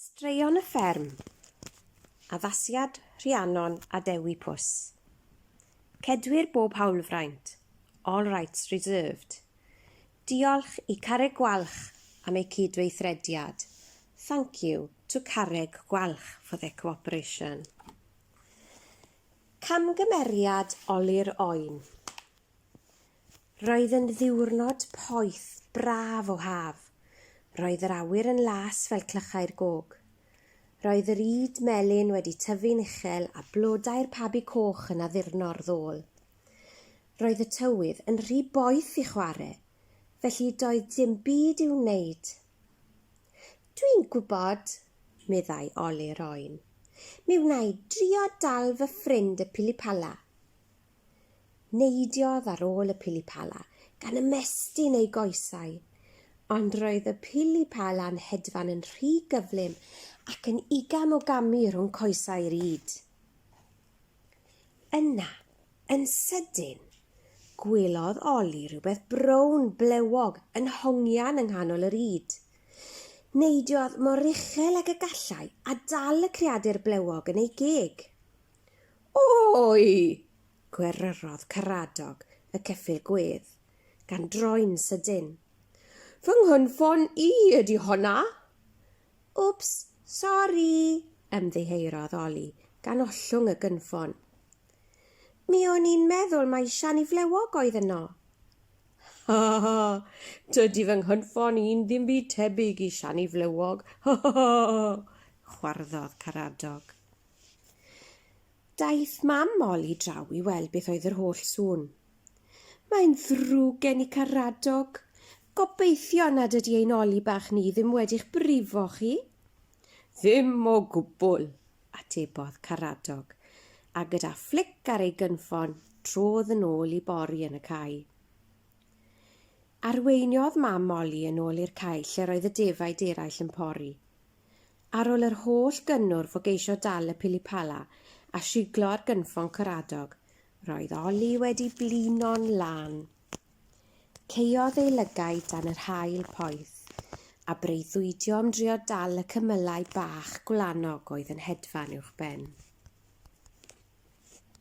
Straeon y Fferm, Addasiad Rhiannon a Dewi Pws. Cedwir bob hawlfraint, all rights reserved. Diolch i Carreg Gwalch am eu cydweithrediad. Thank you to Carreg Gwalch for their cooperation. Camgymeriad Oli'r Oen. Roedd yn ddiwrnod poeth, braf o haf. Roedd yr awyr yn las fel clychau'r gog. Roedd yr ŷd melyn wedi tyfu'n uchel a blodau'r pabi coch yn addurno'r ddôl. Roedd y tywydd yn rhy boeth i chwarae, felly doedd dim byd i'w wneud. Dwi'n gwybod, meddai Oli'r oen. Mi wna i drio dal fy ffrind y pili-pala. Neidiodd ar ôl y pili-pala, gan ymestyn ei goesau. Ond roedd y pili-pala'n hedfan yn rhy gyflym ac yn igam-ogamu rhwng coesau'r ŷd. Yna, yn sydyn, gwelodd Oli rhywbeth brown blewog yn hongian yng nghanol yr ŷd. Neidiodd mor uchel ag y gallai a dal y creadur blewog yn ei geg. Oi! gweryrodd Caradog y ceffyl gwedd, gan droi'n sydyn. Fy nghynffon i ydi honna! Wps, sori! ymddiheurodd Oli, gan ollwng y gynffon. Mi o'n i'n meddwl mai Siani Flewog oedd yno. Ha ha! Dydi fy nghynffon i'n ddim byd tebyg i Siani Flewog, ha ha ha! chwarddodd Caradog. Daeth mam Molly draw i weld beth oedd yr holl sŵn. Mae'n ddrwg gen i Caradog. Gobeithio nad ydy ein Oli bach ni ddim wedi'ch brifo chi. Ddim o gwbl, atebodd Caradog, a gyda fflic ar ei gynffon, trodd yn ôl i bori yn y cae. Arweiniodd mam Molly yn ôl i'r cae lle'r oedd y defaid eraill yn pori. Ar ôl yr holl gynnwrf o geisio dal y pili-pala a siglo ar gynffon Caradog, roedd Oli wedi blino'n lân. Caeodd ei lygaid dan yr haul poeth, a breuddwydio am drio dal y cymylau bach gwlanog oedd yn hedfan uwchben.